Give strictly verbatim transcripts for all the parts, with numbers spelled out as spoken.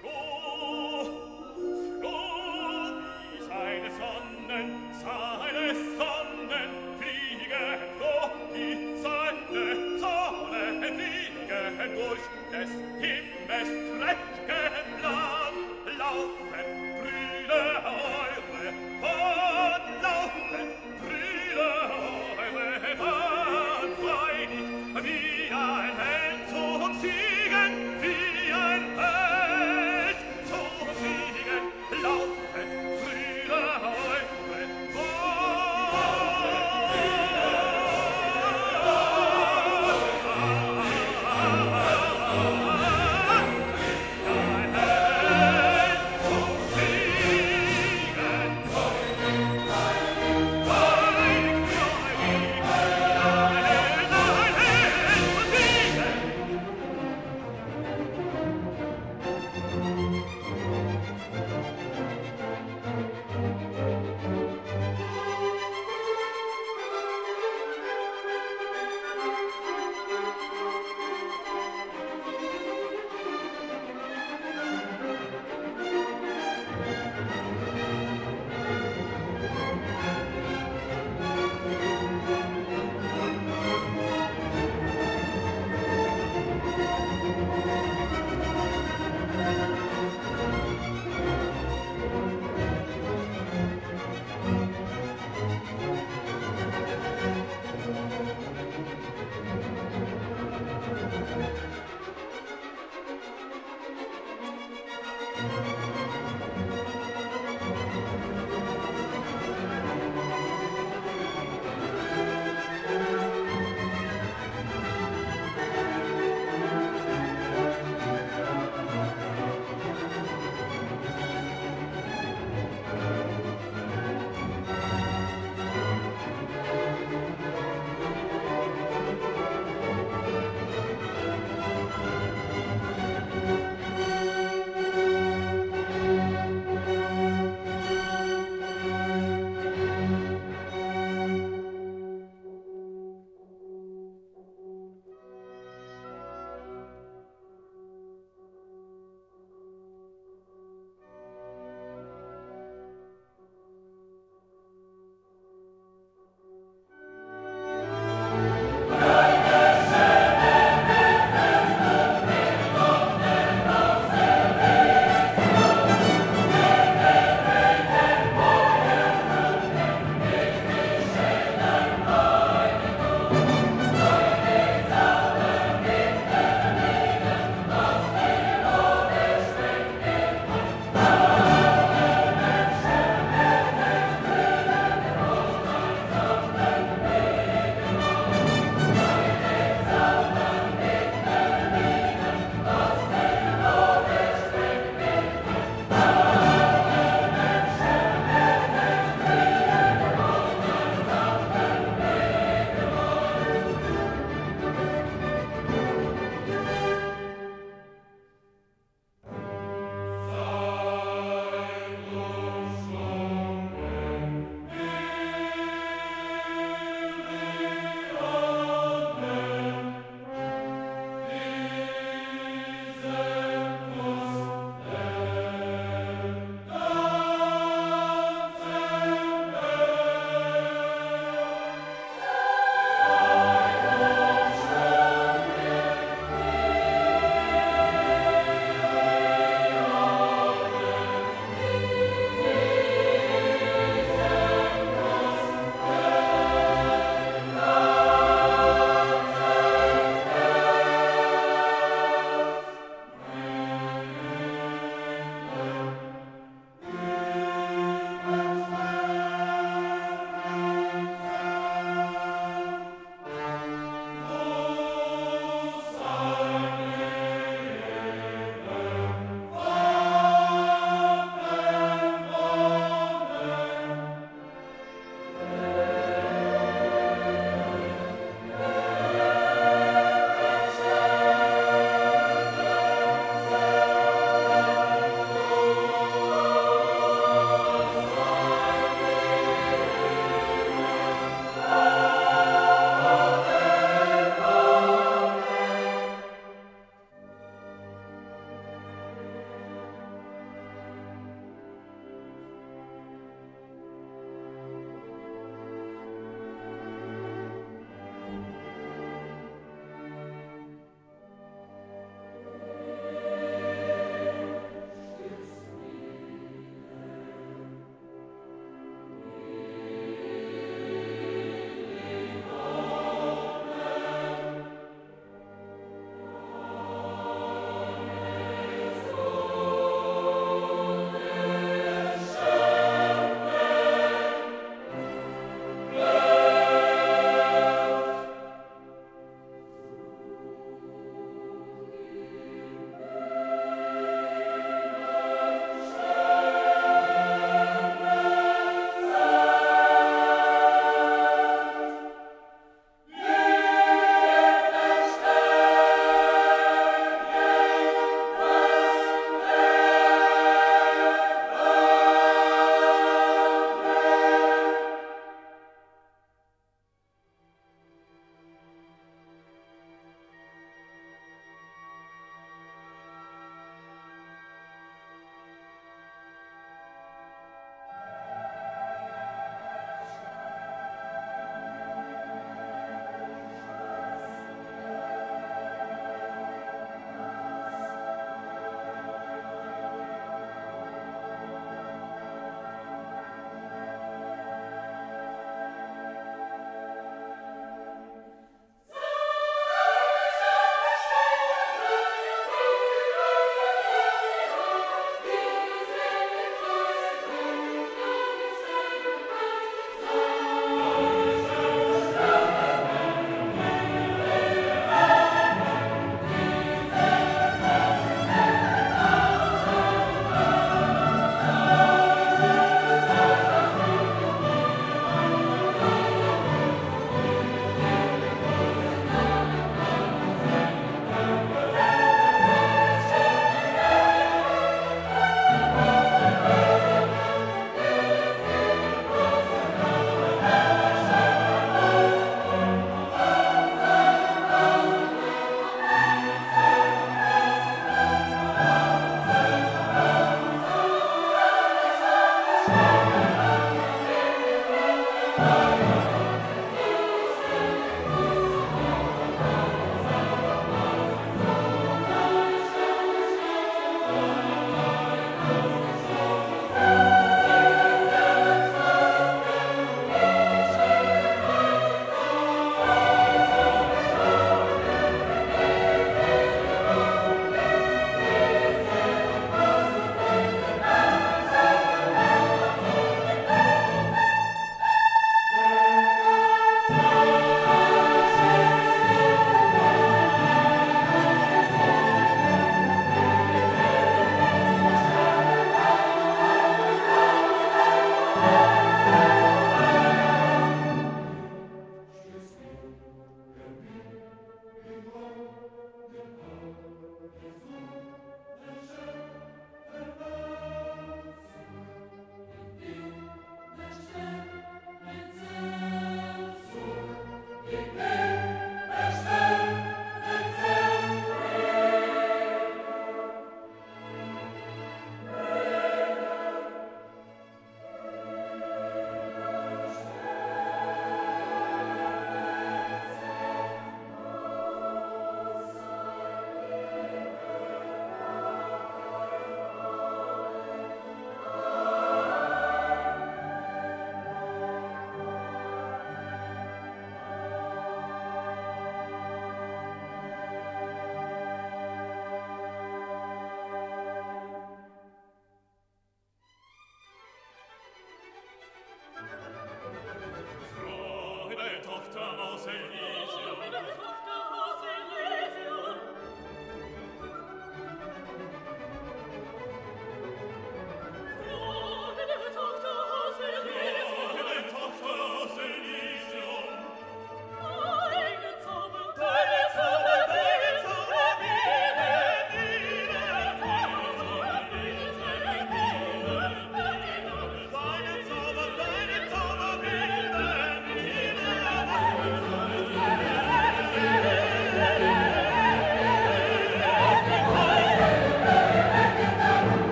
Froh, froh wie seine Sonnen, seine Sonnen fliegen, froh wie seine Sonnen fliegen durch des Himmels prächtigen Land. Laufet, Brüder, eure Fahrt, laufet, Brüder, eure Bahn frei nicht, wie ein Held zum Siegen, wie ein Held zum Siegen, laufet, Brüder, eure Bahn.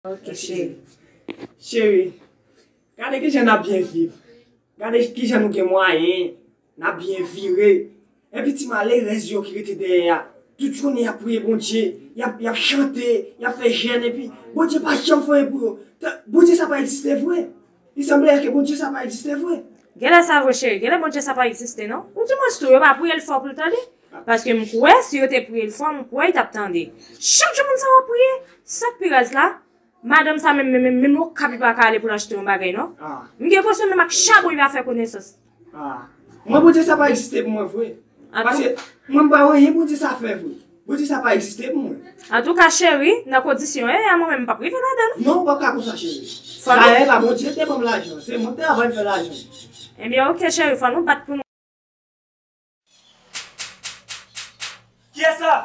Ok, cheri. Cheri, gade kijan n ap byen viv. Gade kijan nou gen mwayen, n ap byen vire. Epi ti malerèz yo ki rete dèyè a, tout jounen y ap priye Bondye, y ap, y ap chante, y ap fè jèn, epi Bondye pa janm fè anyen pou yo. Bondye sa pa egziste vre. Li sanble ke Bondye sa pa egziste vre. Genlè sa vre, cheri. Genlè Bondye sa pa egziste, non. Ou di mwen tou, yo pa priye l fò pou l tande. Paske m kwè, si yo te priye l fò, m kwè l t ap tande. Chak jou moun sa yo ap priye, sa k pi raz la, madanm sa menm, menm, menm, menm Okap li pa ka ale pou l achte yon bagay, non. Ah. M gen enpresyon menm ak chabon li pa fè konesans. Ah. Mwen, Bondye sa pa egziste pou mwen vre. Paske mwen, m pa wè anyen Bondye sa fè vre. Bondye sa pa egziste pou mwen. Antouka, cheri, nan kondisyon yo ye a, mwen menm, m p ap rive ladan, non. Non, ou p ap ka konsa, cheri. Dayè, e pa Bondye ki te ban m lajan. Se mwen ki travay m fè lajan. Ebyen, ok, cheri, fò nou bat pou nou. Kiyès sa?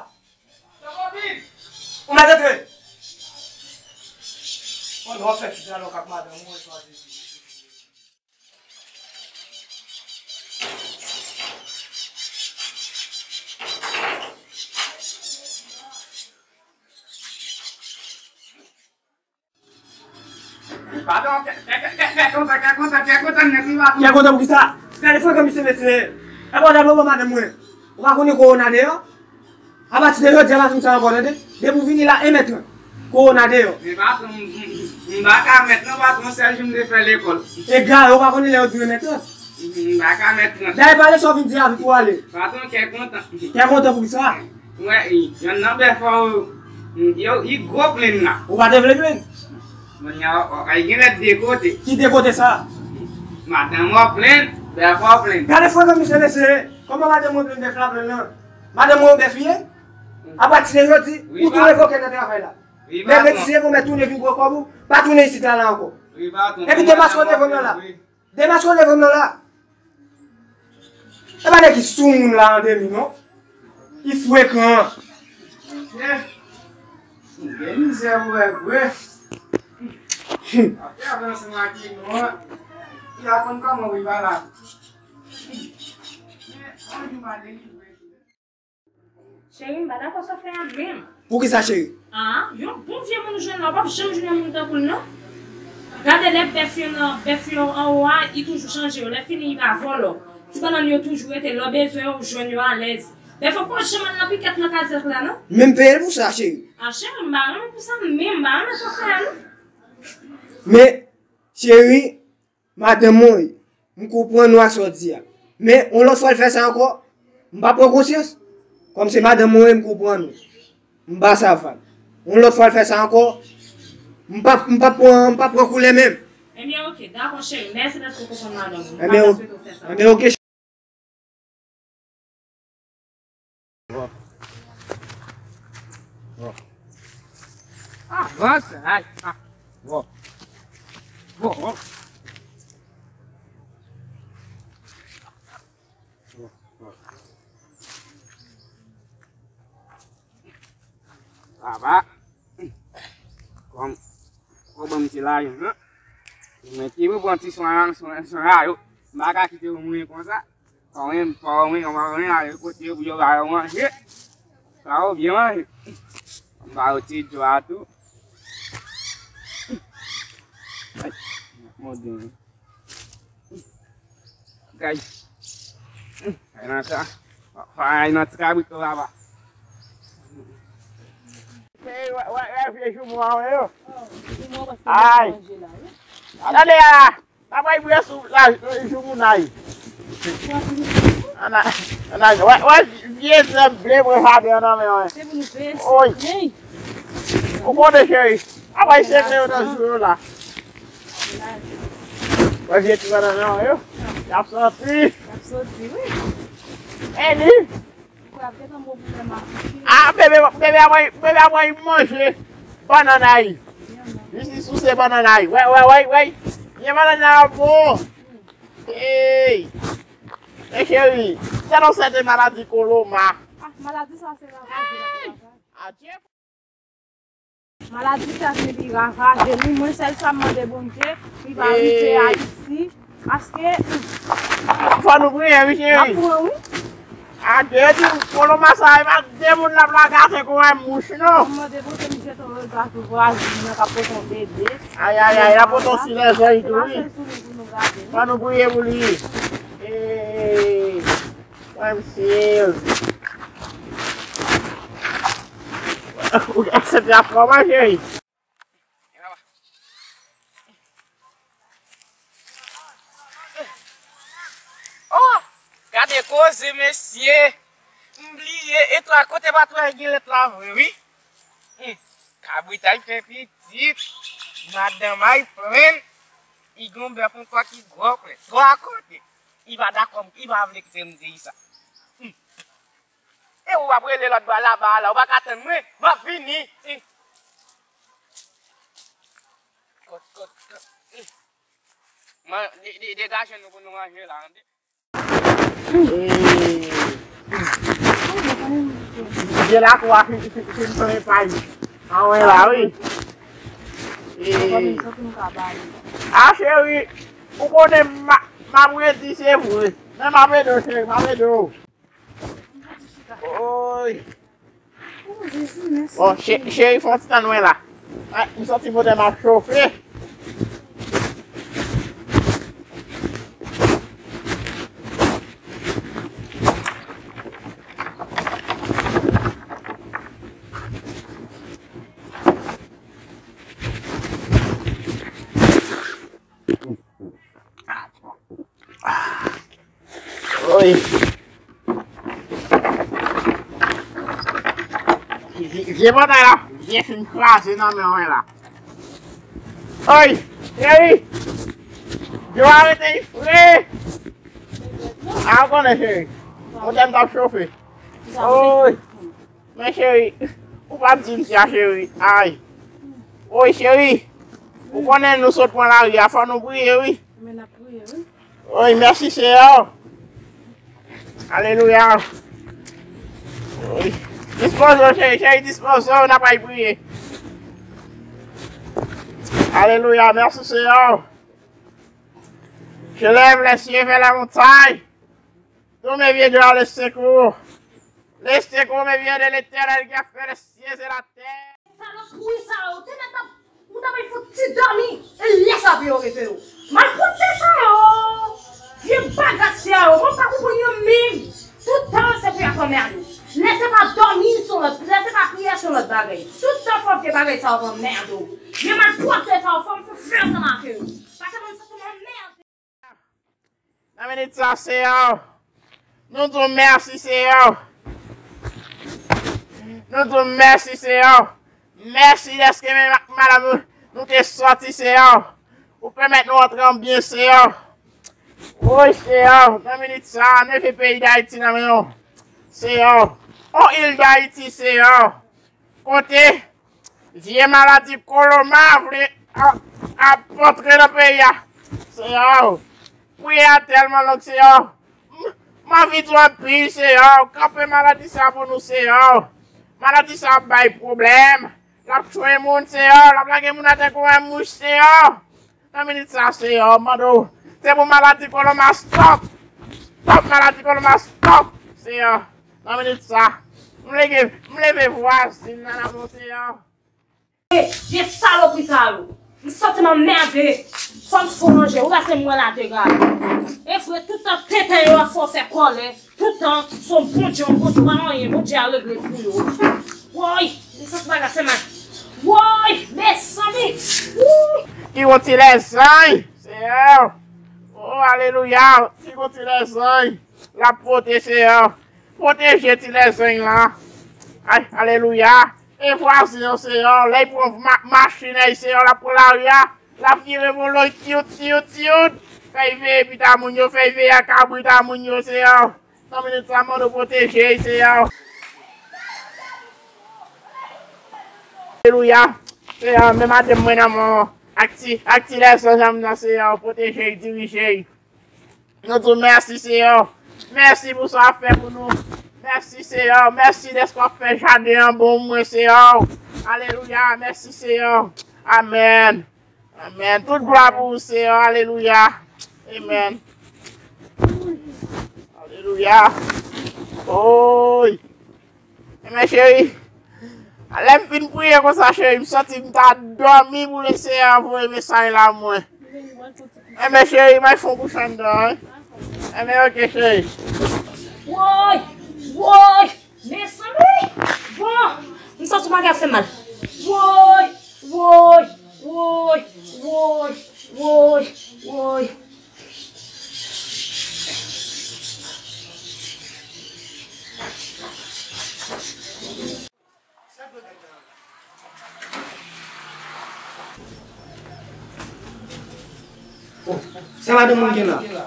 Ou mèt antre. Bon, w ap fè ti dyalòg ak madanm ou, e chwazi. Patwon, kè, kè, kè, kè, kè kontan, kè kontan, kè kontan nèt wi, patwon. Kè kontan pou kisa? Gade frekan misye mete. E pòtab la ban madanm mwen. Ou pa konnen kowona deyò? Apati de jodi a, pa fè m sa ankò, tande? Depi w vini la, en mèt trant. Kowona deyò. Men patwon, m, m, m, m pa ka mèt non, patwon, sèl jou m te fè lekòl. Egare, ou pa konnen lè yo di en mèt trant? M pa ka mèt trant. Dayè, pale sa w vin di a, vit pou w ale. Patwon, kè kontan. Kè kontan pou kisa? Wè, yonn nan bèf yo, yo, li gwo plenn la. Ou pa te vle plenn? Kounye a, o, o, li gen lè de kote. Ki de kote sa? Madanm ou plenn, bèf ou plenn. Gade frekan misye mesye. Kòman madanm ou plenn, bèf la plenn lan? Madanm ou bèf li ye? Apati de jodi, ou tou revoke nan travay la. Wi, patwon. Mèkredi se pou mèt tounen vin pran kòb ou, pa tounen isit la, la ankò. Wi, patwon. Epi demaske w te vann nan la. Demaske w te vann nan la. E pa nèg ki sou moun la an demi, non. Li frekan. Monchè. Gen mizè pou wè vre. Apre avanse makinon an, li pa konn kòman wi pa la. Men, yon jou m a delivre. Cheri, m pa dakò sa w fè a menm. Poukisa, cheri? Ah, yon bon vye moun ou jwenn la, w p ap janm jwenn yon moun tankou l, non. Gade lè bèf yo nan, bèf yo anwo a, li toujou chanje yo. Lè fini, li va vòlò. Ti bannann yo toujou rete, lè w bezwen yo, ou jwenn yo alèz. Bèf yo poko janm al nan pikèt nan kazèk la, non. Men m peye l pou sa, cheri. Ah, cheri, m pa renmen pou sa, men m pa renmen sa w fè a, non. Men, cheri, madanm mwen, m konprann ou ak sa w di a. Men, yon lòt fwa l fè sa ankò, m pa pran konsyans. Kòm se madanm mwen, m konprann ou. M pa sa vag. Yon lòt fwa l fè sa ankò, m pa, m pa pran, m pa pran koulè menm. Ebyen, oke, dakò, cheri. Mèsi dèske w konprann madanm ou. M pa ta swete w fè sa. Ebyen, oke. Bon. Bon. Avanse, ay, ah. Bon. Bon, bon. Bon, bon. Sa va. Kòm, kòm ban m ti lajan, non? Mwen ki pou pran ti swen an, swen, swen a yo. M pa ka kite yo mouri konsa. Pa anyen, pa anyen, pa anyen, ale kote yo pou yo ba yo manje. Sa yo byen manje. M ba yo ti djwa tou. Ay, mòde. Kay. Kay nan sa. Kay nan ti kabrit yo laba. Hey, wè, wè, wè, vye joumou an yo. Ay. Tande a. Sa bay bwè sou la, joumou nay. Ana, ana, wè, wè, vye zèb ble mwen jaden an nan men mwen. Oy. Ou konnen, cheri. Apre se vle yo nan jou yo la. Wè vye ti bannann yo. Y ap soti. Y ap soti, wi. E li. Ah, bebe, bebe ap, bebe ap manje bannann ay. Li di souse bannann ay. Wè, wè, wè, wè. Byen bannann ay bon. Hey. E cheri, se yon sèten maladi koloma. Ah, maladi sa se ravaje la. Adye. Maladi sa se li ravaje nou. Mwen sèl sa m mande Bondye, li pa rive Ayiti. Paske fò nou priye wi cheri. N ap pran wi. Adye di koloma sa e pa de moun l ap lage atè kon wè mouch non. M mande Bondye m jete yon regard sou vwazin nan k ap pote yon bebe. Ay ay ay, l ap pote yon silèzòy tou wi. Fò nou priye pou li. Hey. Mwen, misye. Ou aksepte ap kòman, cheri? Oh! Gade koze, mesye! M bliye, e twa kote pa twa gen lèt la vre, wi. Hmm. Kabrit ay fè pitit, madanm ay plenn, li gon bèf ankò ki gwo plenn. Twa kote. Li pa dakò, li pa vle kite m di sa. Hmm. E ou ap rele lòt bò laba a la, ou pa ka tann mwen, m ap vini. Hmm. Kot, kot, kot. Hmm. Man, de, de, degaje nou pou nou manje la, tande. Hey. Misye lakou a fin, fin, fin fè pay. Anwen la, wi. Hey. A, cheri, ou konnen m, m ap redi, se vre. Men m ap ede w, cheri, m ap ede w. Oy. Oh, Jezi, mèsi. Bon, cheri, fè yon ti tann mwen la. Ay, m santi motè m ap chofe. Wi. Vye, vye, vye pòtay la, vye fin kraze nan men mwen la. Oy, cheri, yo arete y fre. A, ou konnen, cheri. Motè m t ap chofe. Oy, men cheri, ou pa t di m sa, cheri. Ay. Oy, cheri, ou konnen nou sot pran lari a, fò nou priye, wi. Men n ap priye, wi. Oy, mèsi, Seyè. Alelouya. Oy. Dispoze w, cheri, cheri, dispoze w, n ap al priye. Alelouya, mèsi, Seyè. Je lève les yeux vers la montagne. D'où me viendra le secours? Le secours me vient de l'Éternel qui a fait les cieux et la terre. Salopri sa yo, te mèt ap, ou ta bay fout ti dòmi, e lè sa pou yo reve yo. Malpwòpte sa yo, vye bagat sa yo, mwen pa konprann yo menm. Tout tan se pou y ap anmède w. Lè se pa dòmi, se yon lòt, lè se pa priyè, se yon lòt bagay. Tout tan fò vye bagay sa yo anmède w. Vye malpwòpte sa yo, fò m fè fè ansanm ak yo. Paske mwen santi m anmède. Nan minit sa, Seyè, nou di w mèsi, Seyè. Nou di w mèsi, Seyè. Mèsi dèske menm ak madanm nou, nou te sòti, Seyè. Ou pèmèt nou antre an byen, Seyè. Woy, Seyè, nan minit sa, nou leve peyi Dayiti nan men w, Seyè. On il Dayiti, Seyè. Kote vye maladi koloma vle a-, ap antre nan peyi a. Seyè, priyè a tèlman long, Seyè. M, m anvi di w anpil, Seyè. Kanpe maladi sa pou nou, Seyè. Maladi sa ap bay pwoblèm. L ap touye moun, Seyè. L ap lage moun atè kou yon mouch, Seyè. Nan minit sa, Seyè, m mande w, se pou maladi koloma stop. Stop, maladi koloma stop, Seyè. Nan minit sa, m leve, m leve vwazin nan nan men w, Seyè. Vye salopri sa yo. M santi m anmède. Fò m fou ranje. Ou wè se mwen la degaje. E vre, tout tan tenten yo ap fè w fè kòlè. Tout tan, se yon Bondye, yon Bondye pa anyen, Bondye a regle pou yo. Woy, m santi bagay fè mal. Woy, mezanmi. Woy. Ki yon ti lèzanj, Seyè. Oh, alelouya. Ki yon ti lèzanj. L ap pote, Seyè. Pwoteje ti lèzanj la. Ay, alelouya. E vwazen an, Seyè, lè y pran ma-, machin, ay, Seyè, l ap pran lari a, l ap vire volo, tyout, tyout, tyout. Fè y veye pita moun yo, fè y veye a kabrit a moun yo, Seyè. Nan minit sa, mande w pwoteje y, Seyè. Alelouya. Seyè, men madanm mwen nan men w. Ak ti, ak ti lèzanj an m nan, Seyè, pwoteje y, dirije y. Nou di w mèsi, Seyè. Mèsi pou sa w ap fè pou nou. Mèsi, Seyè. Mèsi dèske w ap fè jaden an bon pou mwen, Seyè. Alelouya. Mèsi, Seyè. Amèn. Amèn. Tout glwa pou ou, Seyè. Alelouya. Amèn. Alelouya. Oy. Ebyen, cheri, lè m fin priye konsa, cheri, m santi m ta dòmi pou Leseyè a voye mesaj la mwen. Ebyen, cheri, m al fè yon kouche anndan, wi. Ebyen, oke, cheri. Woy! Woy! Mezanmi! Bon, m santi bagay ap fè mal. Woy! Woy! Woy! Woy! Woy! Woy! Oh, sa madanm mwen gen la?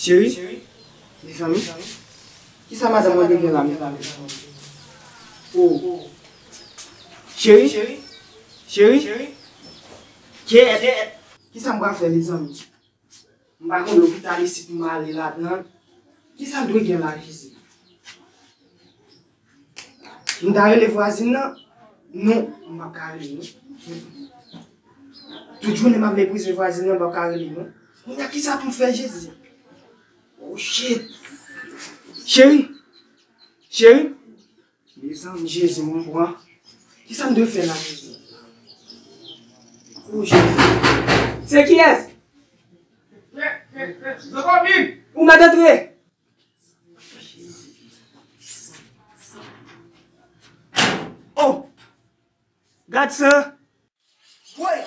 Cheri? Mezanmi? Kisa madanm mwen gen la, mezanmi? Oh. Cheri? Cheri? Kèt! Kisa m pral fè, mezanmi? M pa konn lopital isit m ale ladan. Kisa l dwe gen la, Jezi? M ta rele vwazin nan? Non, m p ap ka rele, non. Tout jounen m ap meprize vwazin nan, m p ap ka rele, non. Kounye a, kisa pou m fè, Jezi? Oh, shit! Cheri! Cheri! Mezanmi, Jezi, mwen pran. Kisa m dwe fè la, Jezi? Oh, Jezi. Se kiyès? Ou mèt antre. Oh! Gad sa! Woy!